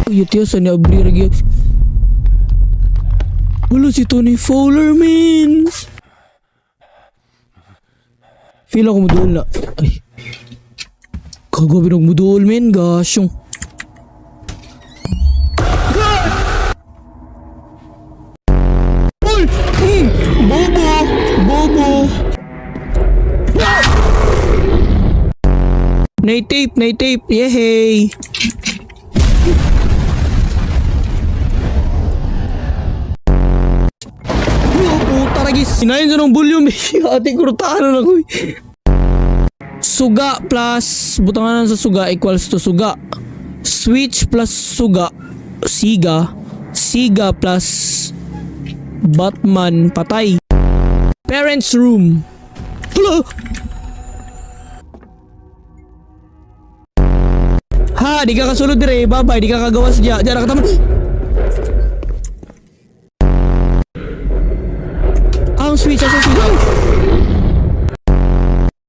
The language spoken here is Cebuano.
Uy, tiyo, sa niabri ragi. Wala si Tony Fowler, man. Feel ako muduol na. Ay. Kagabi nag muduol, man. Gasyong. Uy! Bobo! Bobo! Nay-tape! Nay-tape! Yehey! Oh, puta ragis. Sinayin sa ng volume. Ate, kurtahan na ako eh. Suga plus butanganan sa suga equals to suga. Switch plus suga, siga. Siga plus Batman, patay. Parents room. Hala! Ha, di ka kasulod dire. Bye-bye, di ka kagawas diya. Diya ra ka tama. Ang switch, ang switch. Ay!